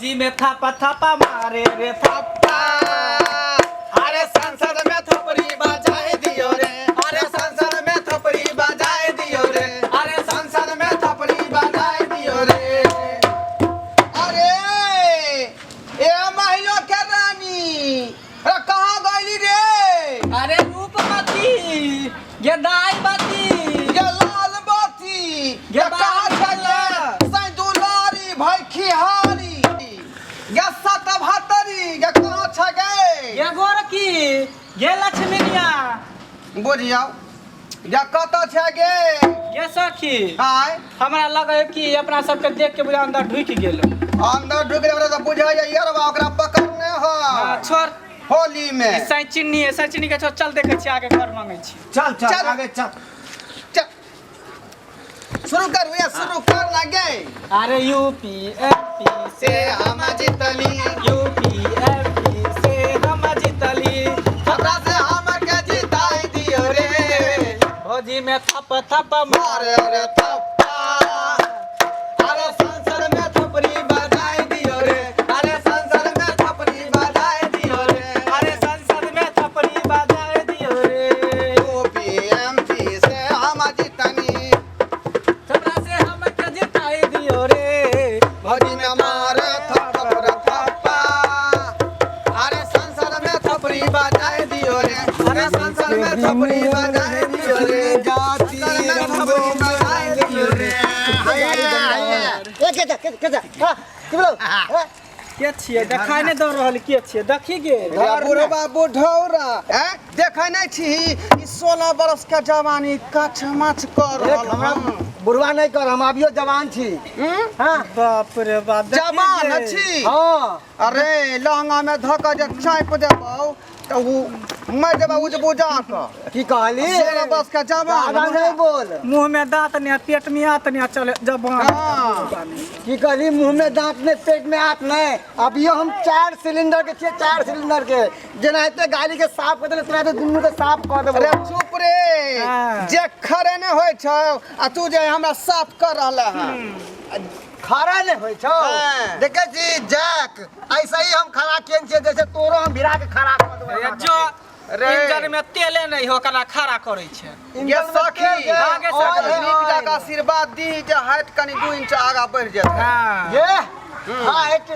भौजी में थापा थापा मारे रे थापा। अरे संसद में थपड़ी बजाए दियो रे, अरे संसद में थपड़ी बजाए दियो रे, अरे संसद में थपड़ी बजाए दियो रे। अरे ए महिलो के रानी, अरे कहाँ गइली रे? अरे रूपमती गे दाईमती ये लाल बाती ये ये कहाँ बात छले सै दुलारी भाई खिहारी ये सत भतरी ये कहाँ छ गे? गे गोरकी गे लक्ष्मीनिया। बुझियौ ये कत छ गे? गे सखी, आय हमरा लगे कि अपना सबके देख के बुझा अंदर ढुकि गेल। अंदर ढुक रे तो बुझाय यरवा ओकरा पकड़ने ह। हाँ, छोड़ होली में सै चिन्नी है, सै चिन्नी के छोड़, चल देखै छी आगे घर मांगै छी। चल चल चल। आगे चल। चल शुरू कर भैया, शुरू कर ना गे। अरे यूपी एमपी से हम जीतली, यूपी एमपी से हम जीतली, हमरा से हम के जिताई दियो रे। भौजी में थप थप मारे रे थप्पा, अरे संसद में थपड़ी बजाई दियो रे, अरे संसद में थपड़ी बजाई दियो रे, अरे संसद में थपड़ी बजाए दियो रे। यूपी एमपी से हम जीतनी, हमरा से हम के जिताई दियो रे। भौजी में मारे थप्पा रे थप्पा, अरे संसद में थपड़ी बजाई दियो रे, अरे संसद में थपड़ी बजाई दियो रे, जाति संसद में थपड़ी बजाई दियो रे। ए के जा के जा, हां की बोलो? ए, के छियै देखाइ नहि दऽ रहल, के छियै देखी गे। रे बुढ़बा बुढ़ौरा, हैं देखै नहि छी ई 16 बरस के जवानी कछ मछ कर देख रहल हमरा हन। बुढ़वा नहीं कर, हम अभियो जवान छी। हाँ बाप रे बाप, देखी जवान गे। छी। हाँ अरे लहंगा में धऽ के जे चापि देबौ तऽ उ मरि जेबौ उजबुजा कऽ। की कहली? 16 बरस के जवान। ज्यादा नहीं बोल। मुंह में दांत नहीं, पेट में आत नहीं, चले जवान। हाँ। की कहली? मुंह में दांत नहीं, पेट में आत नहीं। अभियो हम 4 सिलेंडर के छियै, 4 सिलेंडर के जेना एते गाड़ी के साफ कर देले तेना दुनू के साफ कर देबो। अरे चुप रे, हाँ। जे खरे नहि होइ छौ आ तू जे हमरा साफ कर रहल हन। खड़ा नहीं होइ छौ। हाँ। देखे छी जैक, ऐसे ही हम खड़ा केन छियै जैसे तोरो हम भिड़ा के खड़ा कर देबो। अरे जो रे। इंजन में तेले नहीं हो ओकरा खड़ा करै छै। ये सखी, आगे सखी। नीक जकाँ आशीर्वाद दी जे हाइट कनि 2 इंच आगाँ बढ़ि जेतै। हाँ। ये हाइट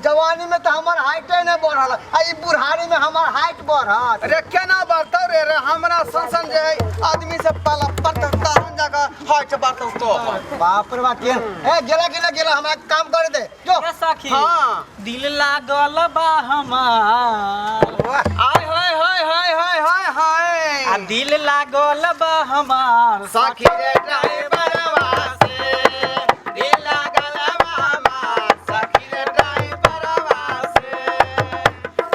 जवानी में तो हमर हाइटे नहीं बढ़ल, आ ई बुढ़ारी में हमर हाइट बढ़त। अरे केना बढ़तौ रे? रे हमरा सन सन जे है आदमी से पाला पड़तौ तहन जाकऽ हाइट बढ़तौ तोहर। बाप रे बाप, के ए गेला गेला गेला, हमरा काम करे दे जो। ए सखी, हाँ। दिल लागल बा हमार। आय हाय हाय हाय हाय हाय हाय। आ दिल लागल बा हमार सखी रे ड्राइवरवा से, दिल लागल बा हमार सखी रे ड्राइवरवा से,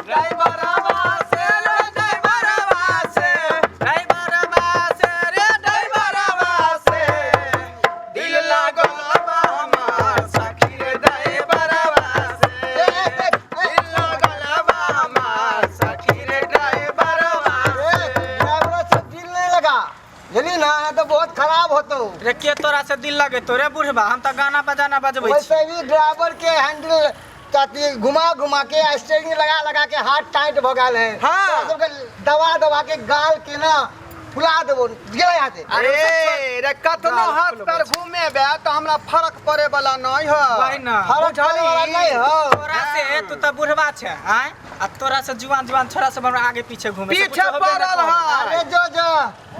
ड्राइवरवा से रे ड्राइवरवा से, ड्राइवरवा से रे ड्राइवरवा से, दिल लागल बा हमार सखी रे ड्राइवरवा से, दिल लागल बा हमार सखी रे ड्राइवरवा ए, से। ड्राइवर से दिल नहीं लगा बुझली ना, तो बहुत खराब होतो। रे के तोरा से दिल लगे तो रे बुढ़बा, हम तो गाना बजाना बजबै छी। वैसे भी ड्राइवर के हैंडल ताकि घुमा घुमा के स्टेयरिंग लगा लगा के हाथ टाइट भ गेल है। हाँ। तो सबके दबा दबा के गाल के ना फुला देबो गेलै यहाँ से। अरे रे कतनो गाल हाथ फुलबै पर घूमेबे तऽ हमरा फर्क पड़े वाला नहीं है। वही ना। फरक पड़े वाला नहीं हो। तोरा से तू तऽ बुढ़बा छै आय, आ तोरा से जुआन जुआन छोरा सब हमरा आगे पीछे घूमे से पीछे कुछो होबे पड़ल नहि करत। है। अरे जो जो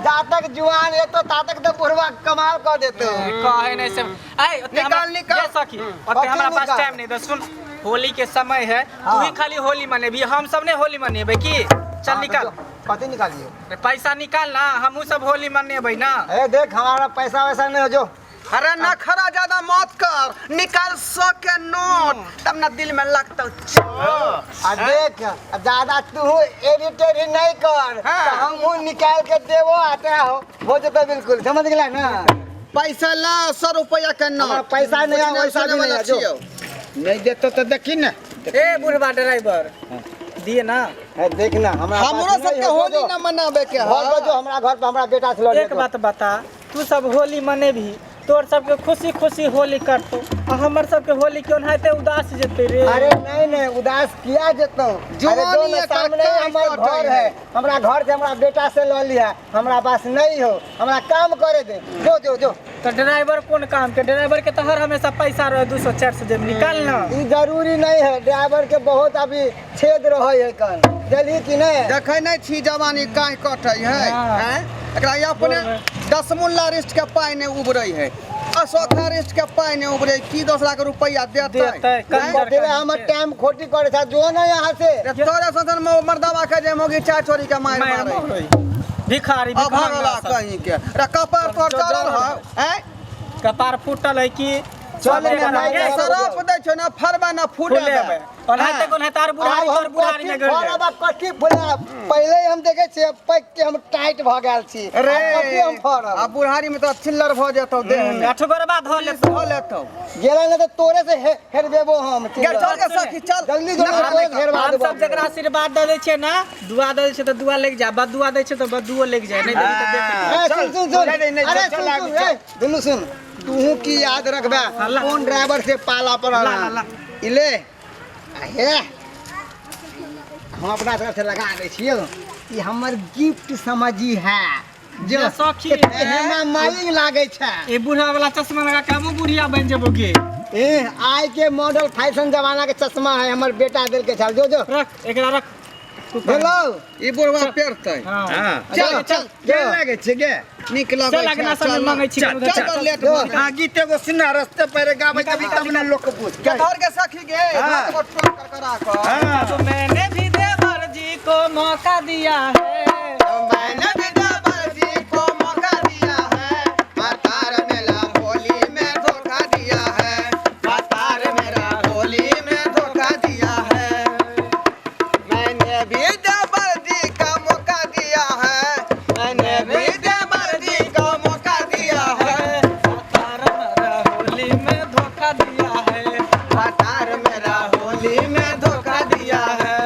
जा तक जुआन है तो ता तक तो बुढ़वा कमाल कर देते हो। कहे नहीं से आय ओते निकाल, हमरा- निकाल। ये सखी, ओते हमरा पास निकाल। टाइम नहीं दे। सुन, होली के समय है, तू ही खाली होली मनेबी, हम सब नहीं होली मनेबे की? चल हाँ, तो निकाल। जो, कथी निकालियो? अरे पैसा निकाल ना, हमहू सब होली मनेबै ना। ए देख हमारा पैसा वैसा नहीं हो जो। अरे नखरा ज्यादा मत कर, निकाल 100 के नोट तब ना दिल में लगता। आ देख ज्यादा तू एडिटेड ही नहीं कर, हाँ। तो हम निकाल के देबो आते हो जतौ बिल्कुल, समझ गेला ना? पैसा ला 100 रुपया के नोट। हमरा पैसा नहीं है, वैसा भी नहीं है, जो। नहीं देतो तो देखी ना। ए बुढ़वा ड्राइवर दिए ना। ए, देख ना हमरा हमरो पास नहीं सबके है, होली जो। ना मनाबे के घर पर जो हमरा घर पर हमरा बेटा से लड़ एक बात बता, तू सब होली मनेबही तोर सबके खुशी खुशी होली करतो आ हमर सबके होली क्यों ओनाहिते उदास जेतै रे। अरे नहीं नहीं, उदास किया जेतौ। अरे जो जवानी ना एकर सामने काहे हमर कटै घर है? है, हमरा घर से हमरा बेटा से ल लिया, हमरा पास नहीं हो, हमरा काम करे दे। जो जो जो। तो ड्राइवर कोन काम के? ड्राइवर के तो हर हमेशा पैसा रहे 200 400 जेब निकाल ना। ई जरूरी नहीं है, ड्राइवर के बहुत अभी छेद रहे है कन जल्दी कि नहीं। देखै नहि छी जवानी काहे कटै है? हाँ। हैं? एकरा अपने 10 मुल्ला रिस्ट के पाइ नहि उबरै है, अशोका रिस्ट के पाइ नहि उबरै, की 10 लाख रुपैआ देतै? देतै, कंजर। देवे हमर टाइम खोटी करे था, जो ना यहाँ से। रे तोरे ससन मर्दावा के जे मोगी चार छोरी के मारि मारि मारै। मारै। भिखारी अभागला भिखारी कहीं के रे कपार तोर चढ़ल हौ हैं? कपार फूटल है कि चल चले ना, गे नहीं, सराप दै छौ ना फरबा ना फूटे फूलेबै ओनाहिते कोनाहिते आर बुढ़ारी आब तोर हम बुढ़ारी कथी में गड़ फरब आ कथी फुलाब? पहिले ही हम देखे छियै पैक के हम टाइट भऽ गेल छी, रे आब कथी हम आ फरब? बुढ़ारी में तो चिल्लर भऽ जेतौ देह में। आठ गोरबा धऽ लेतौ। धऽ लेतौ। गेलै ने तऽ तोरे से हेरबेबो हम। गे चल गे सखी चल। जल्दी जो नखरा तोरे नहि से कर। हेरबा हम देबो। सब जकरा आशीर्वाद दऽ दै छियै ना, दुआ दऽ दै छियै तऽ दुआ लागि जाय, बदुआ दै छियै तऽ बदुओ लागि जाय, नहि देबही तऽ देख लिही। ए, सुन सुन सुन, नहीं, नहीं, नहीं, अरे चल, सुन आगू सुन, ए, दुनू सुन, तूहू की याद रखबे ला। कोन ड्राइवर से पाला पड़ल। ला, ला, ला। इले आ हे, हम अपना तरफ से लगा दै छियौ, ई हमर गिफ्ट समझी है जो जे सखी। हेमा मालिक लागै छै। ए बूढ़ा वाला चश्मा लगा के हमहूँ बुढ़िया बनि जेबो गे। ए आइ के मॉडल फैशन जमाना के चश्मा है, हमर बेटा देल के छल। जो जो रख एकरा रख तू पहन। हेलो ई बुढ़वा पेरतै। हाँ। हाँ। चल चल। के लागै छै गे? नीक लगै चल अगला छै। समय मांगै छी चल उधर चल चल। लेट भऽ गेल। हाँ, गीत एगो सुना, रस्ते पर गाबै तभी तब ने लोक के पूछ। के धर के सखी गे। हाँ। धर के ठोक कर करा कऽ। हाँ। तो मैंने भी देवर जी को मौका दिया है, मैंने भी देवर जी को मौका दिया है, मतार मेरा होली में धोखा दिया है, मतार मेरा होली में धोखा दिया है। मैंने भी देवर जी का मौका दिया है, मैंने भी देवर जी का मौका दिया है, तार मेरा होली में धोखा दिया है, मतार मेरा होली में धोखा दिया है।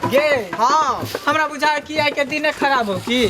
गे हाँ। हमरा बुझा कि आइ के दिने खराब हो की।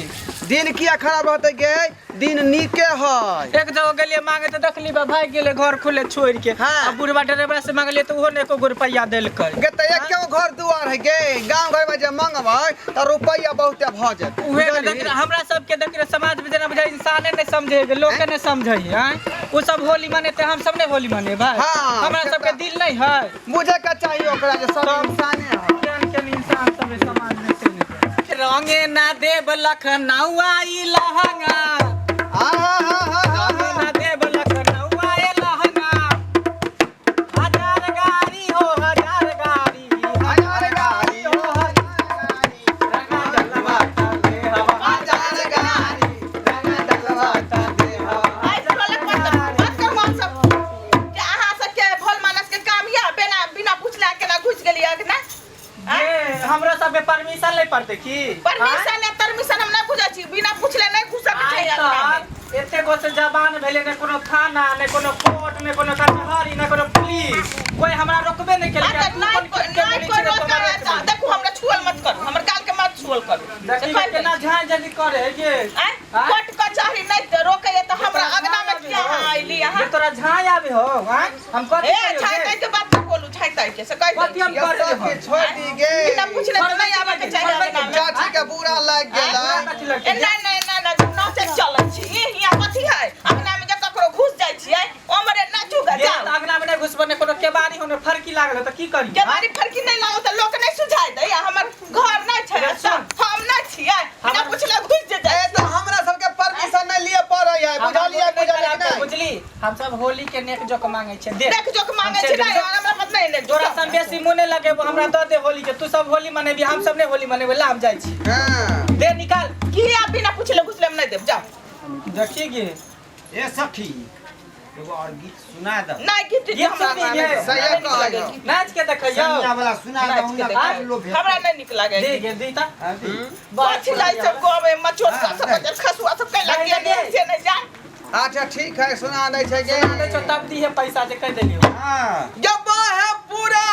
दिन किया खराब रहते गे? दिन नीके है। एक जगह गेलियै मांगे तऽ देखली बा भागि गेलै घर खुले छोड़ि के। हाँ। आ बुढ़बा ड्राइवर से मांगलियै तऽ ओहो ने एको गो रुपैआ देलकै। गे तऽ एके घर दुआर है गे, गाँव घर में जे मंगबै तऽ रुपैआ बहुते भऽ जेतै। उहे ने देख हमरा सबके देख रे समाज में जेना बुझाइ इंसाने नहि समझे गे, लोके नहि समझै आँय। ओ सब होली मनेतै, हम सब नहि होली मनेबै। हाँ, हमरा सबके दिल नहि है। बुझे के चाहिए ओकरा जे सब इंसाने है। केहन केहन इंसान सब है समाज में से नहि। रंगे ना देब लखनऊआ ई लहंगा, रंगे ना देब लखनऊआ ई लहंगा, हजार गाड़ी हो हजार गाड़ी, हजार गाड़ी हो रंगा डलवा चले हवा। हजार गाड़ी, रंगा डलवा चले हवा। आइ टोलक बात बात करू हम सब के अहाँ सबके भोल मानस के काम या बिना बिना पूछले केना घुसि गेलियै अखने? ये हमरा सबके परमिशन ले पड़तै की? परमिशन या तरमिशन हम नहि बुझै छी, बिना पूछले नहि घुसऽ के आइ छै अङ्गना मे। तक एते गो से जवान भेलै, ने कोनो थाना, ने कोनो कोर्ट, ने कोनो कचहरी, ने कोनो पुलिस, कोई हमरा रोकबे नहि आ केलकै। तऽ तू नहि कोन कोइ के नहि बोलै कोइ छी रे, रोकऽ तोरा है तऽ देखू हमरा छुअल मत करू, हमर गाल के मत छुअल करू। से देखी कहि दै केना छी। झाँझ जल्दी करे है गे। आँय, आँय? कोर्ट कचहरी नहि तऽ रोकैया तऽ हमरा अङ्गना मे किया अहाँ अयली अहाँ? जे तोरा झाँझ आबे हो आँय? हम कथी ए करियौ छाइ गे? ताइ के बात नहि बोलू, छाइ ताइ के से कहि दै कथी हम छी। करे सखी छोड़ दी गे। बिना पूछले तऽ नहि आबऽ के चाही अङ्गना मे। चाची के बुरा लागि बुरा गेलै। कथी लगतै? ए नहि नहि नहि नहि नाचे चलै छी, ई हियाँ कथी है? अङ्गना मे जे ककरो घुस जाइ छियै ओमरे नाचू गे गे, जाउ। तऽ अङ्गना मे नहि घुसबो, ने कोनो केबाड़ी हो, ने फरकी लागल हो, तऽ की करी? केबाड़ी फरकी नहि लागल तऽ लोक नहि सुझाइ दैया, हमर घर नहि छै, रे सुन। हम नहि छियै, बिना पूछले घुसि जे ए जाइ तऽ हमरा सबके परमिशन नहि लिए पड़ै है, हमरा बुझलियै? मोन नहि बुझलियै खराब कि छै, नहि? बुझली? हम सब होली के नेक जोक मांगे छियै, देख। देख जोक मांगे हम छी चलि नहि जेबै। हमरा मत नहि नहि तोरा सब बेसी मुँह नहि लगेबो, हमरा दऽ दे होली के। तू सब होली मनेबी, हम सब नहि होली मनेबै, ला हम जाइ छी। हाँ। दे निकाल। की आब बिना पूछले घुसले हम नहि देब, जाउ। देखी गे। ए सखी, एगो और गीत सुना दऽ। नहि गीत गीत हमरा सुनबी गे? सही नहि नीक कहै लागै हौ। गीत। नाच के देखैयौ। संज्ञा वाला सुना दऽ, नाच के हुनका देखैयौ। लोभ हेतै। हमरा नहि नीक लागै दे गीत। गे दी तऽ। हाँ, दी। कथी लै सब गावे मचोर सब सब बजल खसुआ सब कैला नहीं, के नहीं। से नहि जान। अच्छा ठीक है, सुना दै छै गे। सुना दै छौ तब दिहे पैसा जे कहि देलियौ। हाँ। जब है पूरा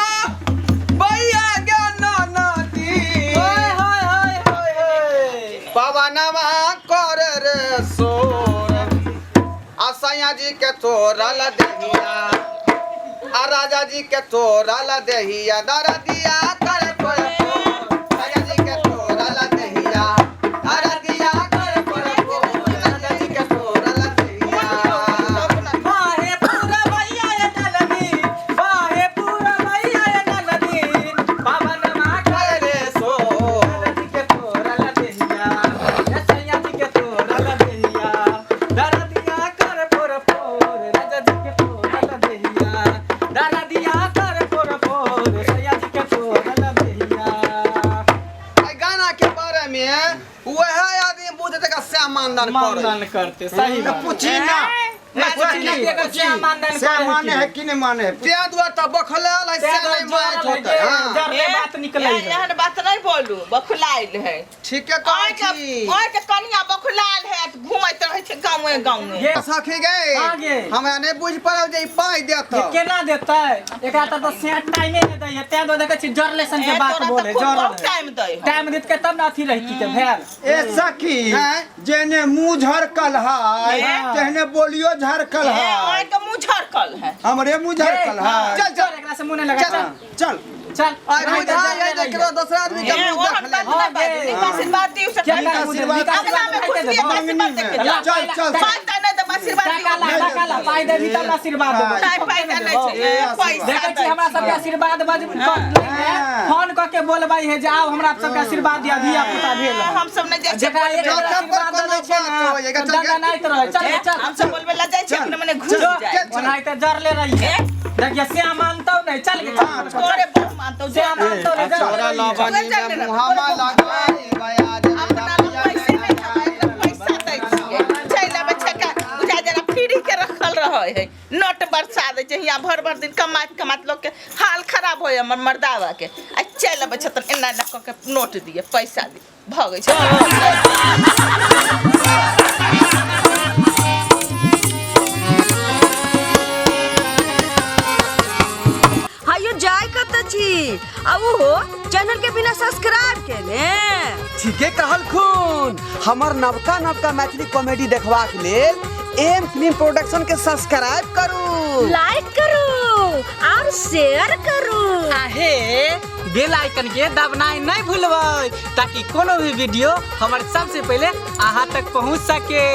बैया गे ननदी, ओए होय होय होय होय। पवनवा कर रे शोर, आ सैया जी के तोरल देहिया, आ राजा जी के तोरल देहिया दरदिया कर पर, सैया जी के तोरल देहिया दरदिया कर पर, राजा जी के तोरल देहिया। बाहे पूरा भैया ये नलनी, बाहे पूरा भैया ये नलनी, पवन मा करे सो, राजा जी के तोरल देहिया, ए सैया जी के तोरल देहिया, दरदिया कर फोर फोर, राजा जी के तोरल देहिया, दरदिया कर फोर फोर, सैया जी के तोरल देहिया। एहि गाना के बारे में वह आदमी बुझते का श्याम मानदान करे। मानदान करते सही बात। पूछी ना। ना पूछी ना कि एकर श्याम मानदान से करे माने कि है कि नहीं माने है? तें दुआरे तऽ बखलाल है, से तें नहि दुआरे मानैत जरल होतै। है, हाँ। जरले बात निकलै है। एहन बात नहीं बोलू, बखुलाइल है। ठीके कहै छी। ओइ के कनिया बखुलाइल है, घुमैत रहै छै गाँवे गाँवे। ये सखी गे, हाँ गे। हमरा नहि बुझि पड़ल जे ई पाइ देत। ये केना देतै? एकरा तऽ से टाइमे नहि दै है, तें दुआरे देखै छी जरले सन के ए, बात तोरा तऽ बोले, खूब जरल बहुत है। टाइम दै है। टाइम देत के तब ना अथी रही के भेल। ए सखी, हैं? जेने मुंह झरकल है हैं? तेहने बोलियो झरकल ए, है। ओइ के मुँह झरकल है। हमरे मुंह झरकल है। चल चल एकरा से मुंह नहीं लगा, चल चल चल। आइ नहीं तऽ बुझाइ है जरले जे रही केकरो है। दोसरा आदमी के ए, मुंह ओहन देखले। बात नहि बाजू, नीक आशीर्वाद दियौ से क्या कनिया। आशीर्वाद अंगना में घुसलियै तऽ आशीर्वाद दे के जाउ। चल चल। पाइ तऽ नहि देब, आशीर्वाद टाका दियौ। ला, टाका ला, पाइ देबही तब ना आशीर्वाद देबौ। नहि, पाइ तऽ नहि छै, ए, पैसा देखै छी दै हमरा छै। सबके आशीर्वाद बज फोन कऽ के बोलबै है जे आउ हमरा सबके आशीर्वाद दिया, धिया पुता भेल है। हम सब नहि जाइ छियै जेकरा एक बोलबै बेर लए। आशीर्वाद कोनो दै छै बात होय, ना, एकर तऽ चल दंडनाइत रहै। चल चल हम सब बोलबै लए जाइ छियै, अपने मने घुसि जाइ। ओनाहिते जरले रही है। देखिए श्याम मानतौ नहि, चल गे चल। तोरे बहु मानतौ, श्याम मानतौ नहि, जरले तोरा रही है। लबनी में मुहामा लगाई बया जे अपना लग पैसे नहि छै, हमरा पैसा दै छियै। चलि आबै छै का, बुझा जेना फ्री के रखल रहै है। नोट बरसा दै छै, हियाँ भरि भरि दिन कमाइत कमाइत लोकके हाल खराब होइ हमर मर्दावा के। आ चलि अबै छै तऽ एना एना कऽ के नोट दिए, पैसा दिए, भगै छै। हायो जाय कत छी आ ओहो चैनल के बिना सब्सक्राइब केने। ठीके कहल खून, हमर नवका नवका मैथिली कॉमेडी देखबाक लेल एम फिल्म प्रोडक्शन के सब्सक्राइब करू, लाइक करू और शेयर करू। आहे बेल आइकन के दबनाइ नहीं भूलबै ताकि कोनो भी वीडियो हमर सबसे पहले अहाँ तक पहुँच सके।